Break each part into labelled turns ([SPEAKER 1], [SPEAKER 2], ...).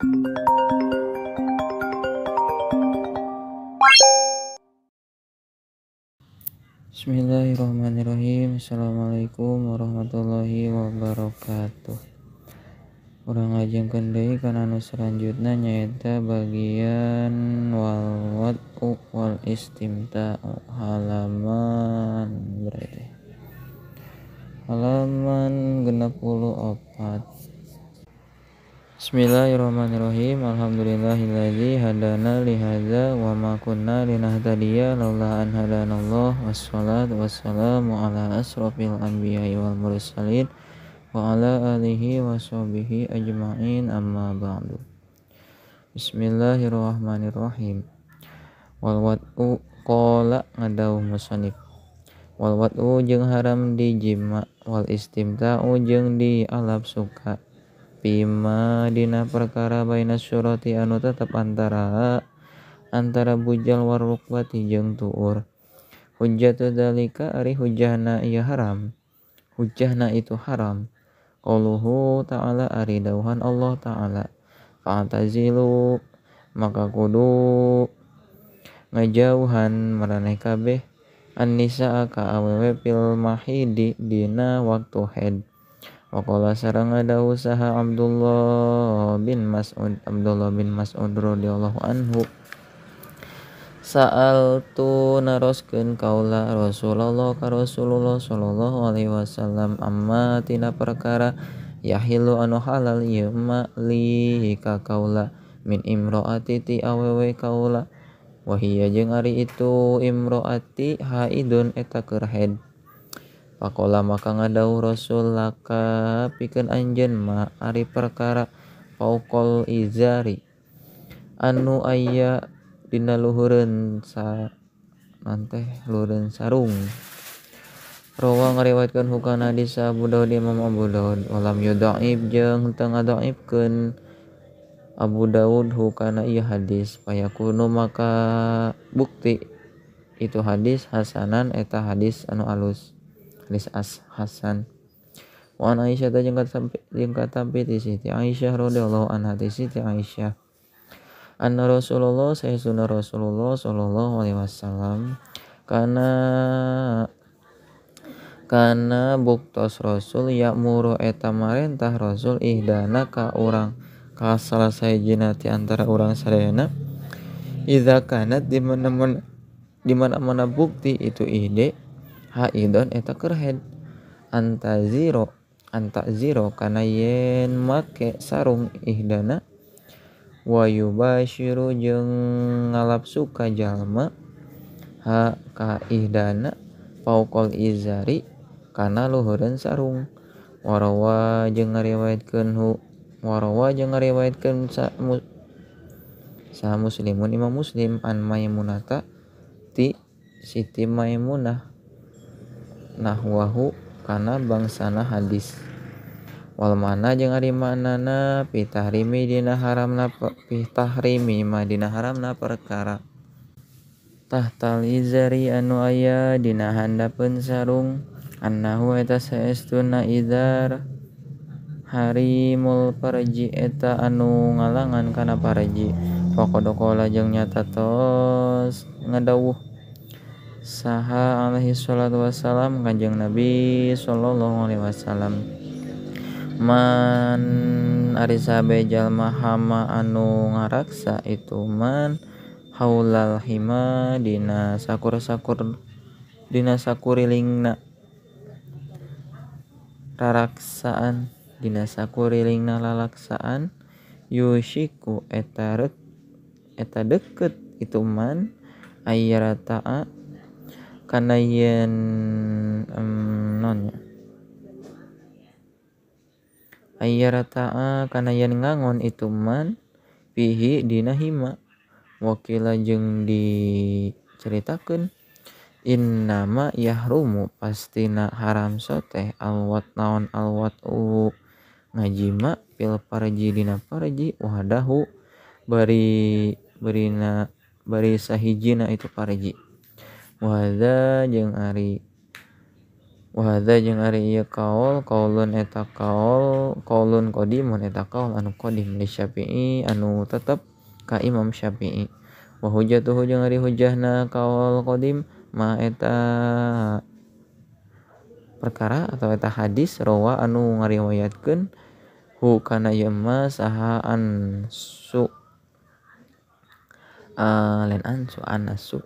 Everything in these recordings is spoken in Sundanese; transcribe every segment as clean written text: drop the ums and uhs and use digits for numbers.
[SPEAKER 1] Bismillahirrahmanirrahim. Assalamualaikum warahmatullahi wabarakatuh. Urang ngajengkeun deui kana anu salanjutna nyaeta bagian wal wad'u wal istimta'u halaman berapa? Halaman 64. Bismillahirrahmanirrahim. Alhamdulillahilladzi hadana li hadza wa ma kunna linahtadiya laula an hadanallah. Wassalatu wassalamu ala asrofil anbiya'i wal mursalin wa ala alihi wa sahbihi ajma'in, amma ba'du. Bismillahirrahmanirrahim. Wal wad'u qala ngadawuh musannif. Wal wad'u jeung haram dijima, wal istimta'u jeung dialap suka. Bima dina perkara baina surati anu tetep antara bujal warukbati jeung tuur. Hujjatu dzalika ari hujjahna ieu haram. Hujjahna itu haram. Qauluhu ta'ala ari dawuhan Allah ta'ala. Fa'tazilu maka kudu ngajauhan maraneh kabeh an-nisaa ka awewe fil mahidi dina waktu haid. Waqala sareng dawuh saha Abdullah bin Mas'ud radhiyallahu anhu. Sa'altu naroskeun kaula Rasulullah ka Rasulullah sallallahu alaihi wasallam amma tina perkara yahilu anu halal ieu ma li ka kaula min imro'ati ti awewe kaula wa hiya jeung ari itu imro'ati haidun eta keur haid. Pakola maka ngadawuh Rasul laka pikeun anjeun ma ari perkara fauqal izari anu aya dina luhureun sa nanteh luhureun sarung. Rawa ngariwayatkeun hukana hadis Abu Daud Imam Abu Daud walam yudhaif jeung teu ngadhaifkeun Abu Daud hukana ieu hadis payakunu maka bukti itu hadis hasanan eta hadis anu alus. Hadis as hasan. Wa an Aisyah jeung katampi ti Siti Aisyah radhiyallahu anha ti Siti Aisyah anna Rasulullah sayyiduna Rasulullah sallallahu alaihi wasallam kana buktos Rasul ya'muru eta marentah Rasul ihdana ka urang ka salah sahijina ti antara urang sadayana idza kanat di mana-mana bukti itu ide haidon eta keur haid antaziro kana yen make sarung ihdana wa yubashiru jeung ngalap suka jalma ha ka ihdana fauqal izari kana luhureun sarung. Warawa jeung ngariwayatkeun sa muslimun Imam Muslim an Maimunata ti Siti Maimunah nahwahu kana bangsana hadis. Wal mana jeung ari manana pitahrimi dina haramna pitahrimi ma dina haramna perkara tahtal izari anu aya dina handapeun sarung annahu eta saestuna izar harimul parji eta anu ngalangan kana parji. Faqad qala jeung nyata tos ngadawuh saha alaihi salatu wassalam kanjeng Nabi sallallahu alaihi wasallam man ari sabe jalma hama anu ngaraksa itu man haulal hima dina sakur-sakur dina sakurilingna raraksaan dina sakurilingna lalaksaan yushiku eta deket itu man ayyarata'a kana yen nonnya ayyarata'a kana yen ngangon itu man fihi dina hima. Wakila jeung diceritakeun innama yahrumu pastina haram soteh alwat naon alwatu ngajima fil parji dina parji wahdahu bari berina bari sahijina itu parji. Wa hadza jeung ari Wa hadza jeung ari ieu kaul kaulun eta kaul kaulun qadimun eta kaul anu qadim li Syafi'i anu tetep ka Imam Syafi'i. Wa hujjatuhu jeung ari hujjahna kaul qadim ma eta perkara atau eta hadis rawa anu ngariwayatkeun hu kana ieu ma saha ansu lain ansu anasu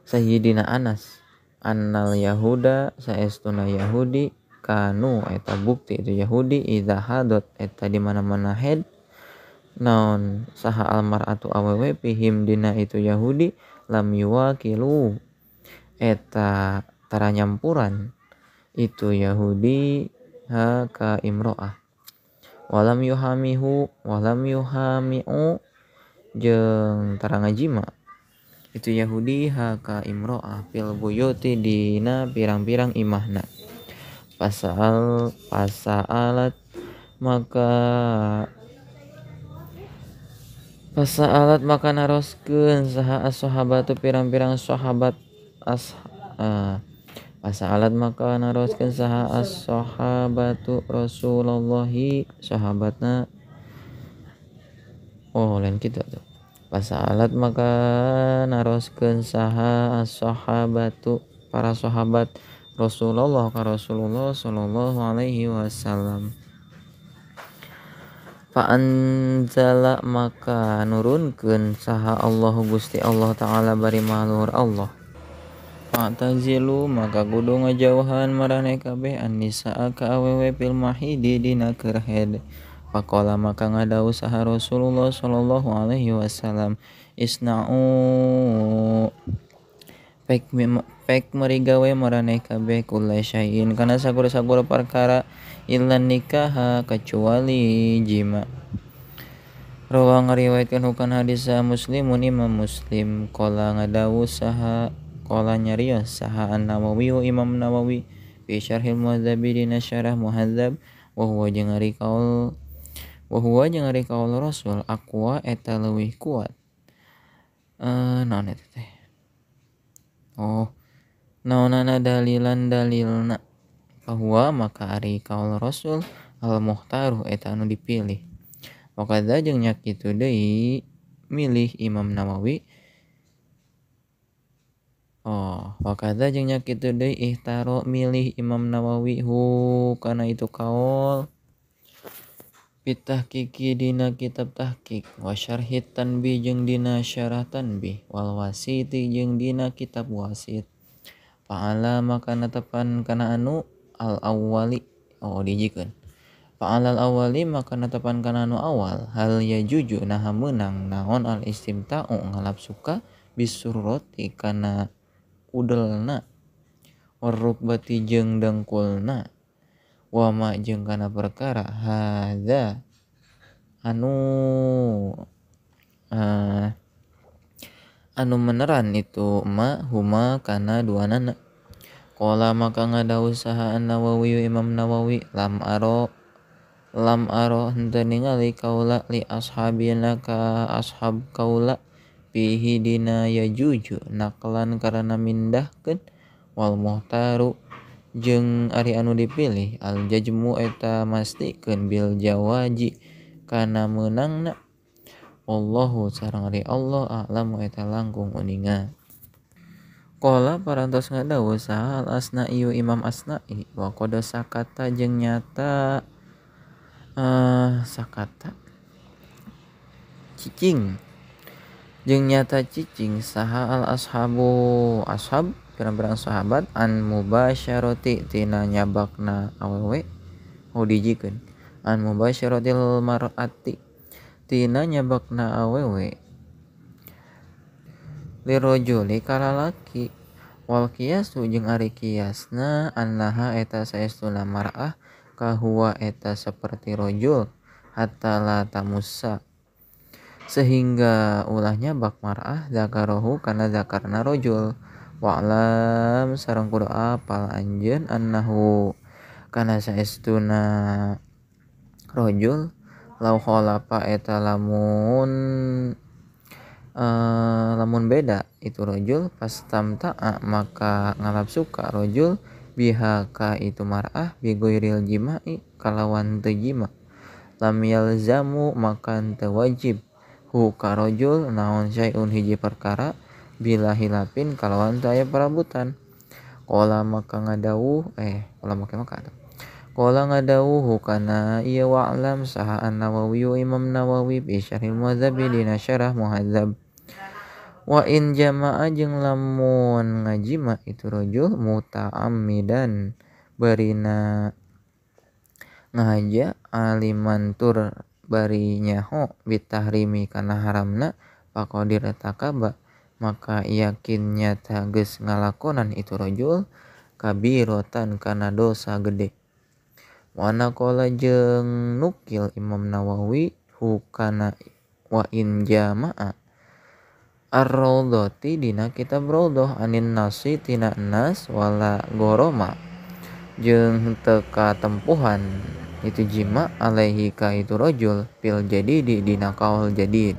[SPEAKER 1] Sayyidina Anas annal Yahuda saestuna Yahudi kanu eta bukti itu Yahudi idza hadot eta di mana-mana head naon saha almar'atu awewe pihim dina itu Yahudi lam yuwakilu eta tara nyampuran itu Yahudi ha ka imro'ah walam yuhamihu walam yuhami'u jeung tara ngajima itu Yahudi ha ka imro'ah fil buyuti dina pirang-pirang imahna. Pasal pasaalat maka pasaalat maka naroskeun saha as-sahabatu pirang-pirang sahabat as pasaalat maka naroskeun saha as-sahabatu Rasulullahi sahabatna. Oh lain kitu tuh. Pasaalat maka naroskeun saha as-sahabatu para sahabat Rasulullah ka Rasulullah sallallahu alaihi wasallam. Fa anzala maka nurunkeun saha Allahu Gusti Allah taala bari maha luhur Allah. Fa'tazilu maka kudu ngajauhan maraneh kabeh an-nisaa ka awewe fil mahidi dina keur haid. Faqala maka ngadawuh saha Rasulullah sallallahu alaihi wasallam isna'u pek merigawe maraneh kabeh kula syai'in kana sagur-sagur perkara illa nikah kecuali jima. Rawa ngariwayatkeun hukana hadis Muslimun Imam Muslim. Qala ngadawuh saha qala nyarios saha An-Nawawi Imam Nawawi fi syarhil Muhadzab dina syarah Muhadzab wa huwa jeung ari kaul wa huwa jeung ari kaul Rasul aqwa eta leuwih kuat. Naon eta teh? Oh, naonana dalilan dalilna bahwa maka ari kaul Rasul al muhtaru eta anu dipilih. Wakadza jeung nya kitu deui milih Imam Nawawi. Oh, wakadza jeung nya kitu deui ihtaro milih Imam Nawawi hu kana itu kaul pitahqiqi dina kitab tahqiq wa syarhit tanbih jeung dina syarah tanbih wal wasiti jeung dina kitab wasit. Fa'ala maka netepan kana anu al awwali oh dijikeun. Fa'alal awwali maka netepan kana anu awal hal yajuju naha meunang naon al istimta'u ngalap suka bisurrati kana udelna warukbati jeung dengkulna wama jeung kana perkara hadza anu anu meneran itu ma huma kana duanana. Qala maka ngadawuh saha An-Nawawi Imam Nawawi lam aro henteu ningali kaula li ashabina ka ashab kaula fihi dina yajuju naklan karena mindahkeun wal muhtaru jeung ari anu dipilih al jajmu eta mastikeun bil jawaji kana meunangna. Wallahu sareng ari Allah a'lamu eta langkung uninga. Qala parantos ngadawuh saha al Asna'i Imam Asna'i wa qad sakata jeung nyata sakata cicing jeung nyata cicing saha al ashabu ashab pirang-pirang sahabat an mubasyarati tina nyabakna awewe dijikeun an mubasyaratil mar'ati tina nyabakna awewe lirajuli kalalaki wal qiyasu jeung ari qiyasna annaha eta saestuna mar'ah kahuwa eta seperti rajul hatta la tamussa sehingga ulah nyabak mar'ah zakarahu kana zakarna rajul. Wa'lam sareng kudu apal anjeun annahu kana saestuna rajul lau khalafa eta lamun lamun beda itu rajul pastamta'a maka ngalap suka rajul biha ka itu mar'ah bi ghairil jima'i kalawan teu jima lam yalzamu maka teu wajib hu ka rajul naon syai'un hiji perkara bila hilapin kalawan teu aya parabutan. Qala maka ngadawuh qala ngadawuh kana ieu wa'lam saha an-Nawawi Imam Nawawi bi syarhil Muhadzab dina syarah Muhadzab. Wa in jama'a jeung lamun ngajima itu rajul muta'ammidan barina ngahaja aliman tur bari nyaho bitahrimi kana haramna faqadir takaba maka yakin nyata geus ngalakonan itu rajul kabiratan kana dosa gede. Wa naqala jeung nukil Imam Nawawi hukana wa in jama'a ar-raudhati dina kitab raudhah anin nasi tina nas wala goroma jeung teu katempuhan itu jima alaihi ka itu rajul fil jadidi dina kaul jadid.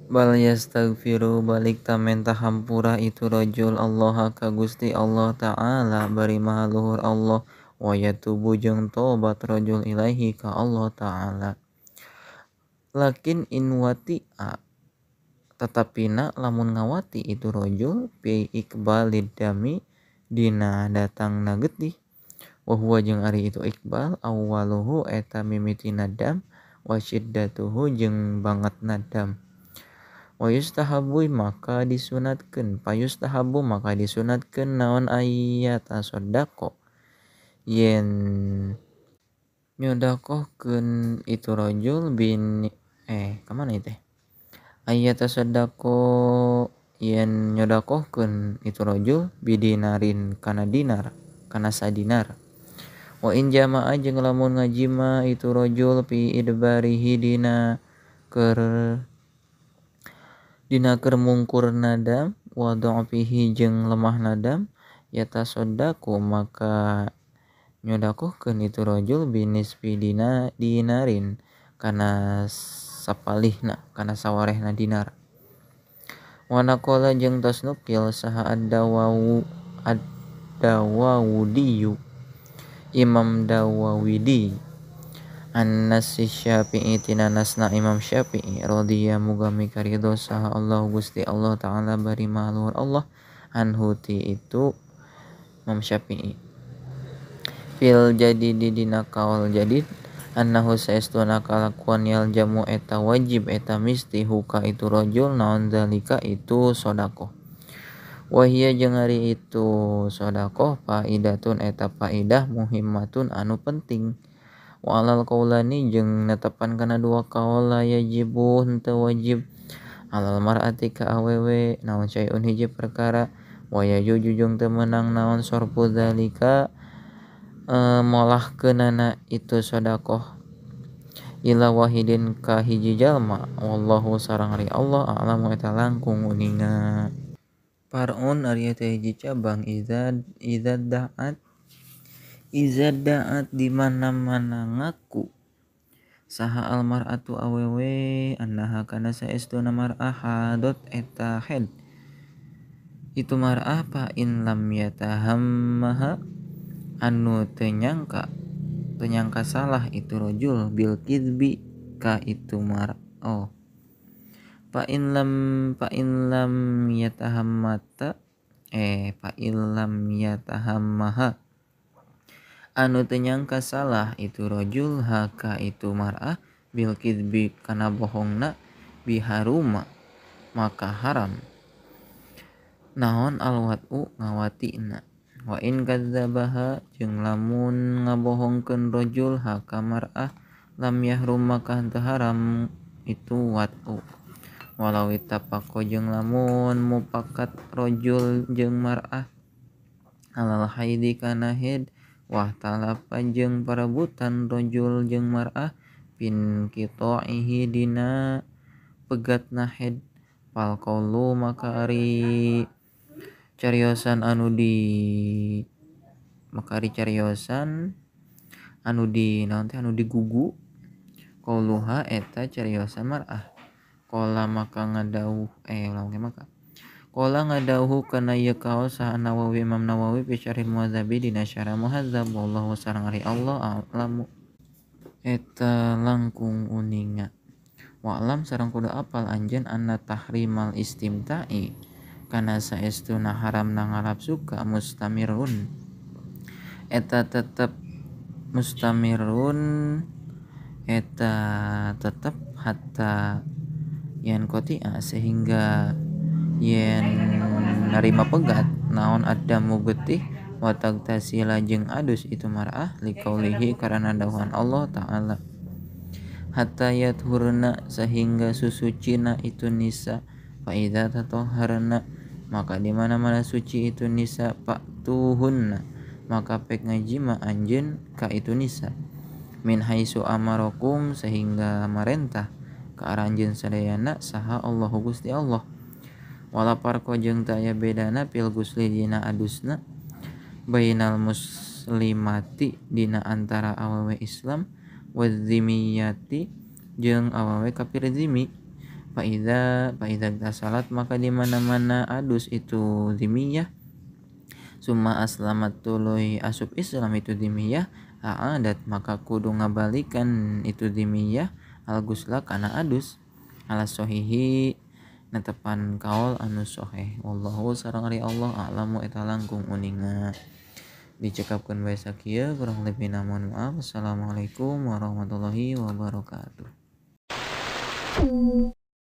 [SPEAKER 1] Bal yastaghfiru balik ta menta hampura itu rajul Allah ka Gusti Allah Ta'ala bari maha luhur Allah wa yatubu jeung tobat rajul ilaihi ka Allah Ta'ala. Lakin in wati'a tetapina lamun ngawati itu rajul bi iqbalid dami dina datangna getih wa huwa jeung ari itu iqbal awwaluhu eta mimitina dam wa syiddatuhu jeung bangetna dam. Wa yustahabu maka disunatkeun payustahabu maka disunatkeun naon ayat tasaddaqo yen nyodakohkeun itu rajul bin kamana ieu teh ayat tasaddaqo yen nyodakohkeun itu rajul bidinarin kana dinar kana sadinar. Wa in jama'a jeung lamun ngajima itu rajul fi idbarihi dina keur mungkur nadam wa dha'fihi jeung lemah nadam yatasaddaqu maka nyodakohkeun itu rajul binisfi dinarin kana sapalihna kana sawarehna dinar. Wa naqala jeung tos nukil saha ad-Dawawudiyu Imam Dawawidi an-Nasi Syafi'i tina nasna Imam Syafi'i radhiya muga mikaridho saha Allah Gusti Allah Ta'ala bari maha luhur Allah anhu ti itu Imam Syafi'i fil jadidi dina kaul jadid annahu saestuna kalakuan yal jamu eta wajib eta misti huka itu rajul naon zalika itu sedekah. Wahia jeung ari itu sedekah faidatun eta faidah muhimmatun anu penting. Wa alal qaulani jeung netepan kana dua kaul la yajibu henteu wajib alal mar'ati ka awewe naon syai'un hiji perkara wa yajuju jeung teu meunang naon sorfu zalika molahkeunana itu sedekah ila wahidin ka hiji jalma wallahu sareng ari Allah a'lamu eta langkung uninga. Parun ari eta hiji cabang iza da'at di mana-mana ngaku saha almar'atu awewe annaha kana saestuna mar'ah hadot eta head itu mar'ah fa in lam yatahammaha anu teu nyangka salah itu rajul bil kidbi ka itu mar'ah fa in lam yatahammata fa in lam yatahammaha anu teu nyangka salah itu rajul haka itu mar'ah bil kidbi kana bohongna biharuma maka haram naon alwat'u ngawatina. Wa in kadzabaha jeung lamun ngabohongkeun rajul haka mar'ah lam yahrum maka henteu haram itu wat'u. Walau ittafaqo jeung lamun mupakat rajul jeung mar'ah alal haidi kana haid wah talapa jeung parebutan rajul jeung mar'ah pin qita'ihi dina pegatna haid fal qaulu maka ari cariosan anu di naon teh anu digugu qauluha eta cariosan mar'ah. Qala maka ngadawuh Qala ngadauhu kana ieu kaul saha Nawawi Imam Nawawi fi Syarhil Muhadzabi dina Syarah Muhadzab wallahu sareng ari Allah a'lamu eta langkung uninga. Wa'lam sareng kudu apal anjeun anna tahrimal istimta'i kana saestuna haramna ngalap suka mustamirun eta tetep mustamirun eta tetep hatta yen kotia sehingga yen narima pegat naon adamu getih wa tagtasila jeung adus itu mar'ah liqaulihi karana dawuhan Allah ta'ala hatta yathurna sehingga susucina itu nisa fa idza tatahharna maka di mana-mana suci itu nisa fa'tuhunna maka pek ngajima anjeun ka itu nisa min haitsu amarakum sehingga marentah ka aranjeun sadayana saha Allahu Gusti Allah. Wala parko jeung teu aya bedana fil gusli dina adusna bainal muslimati dina antara awewe Islam wa dzimiyati jeung awewe kafir dzimi. Fa idza tasalat maka di mana-mana adus itu dzimiyah summa aslamat tuluy asup Islam itu dzimiyah a'adat maka kudu ngabalikan itu dzimiyah al gusla kana adus ala sahihi netepan kaul anu sahih. Wallahu sareng ari Allah a'lamu eta langkung uninga. Dicekapkeun bae sakieu kurang lebihna mohon maaf. Assalamualaikum warahmatullahi wabarakatuh.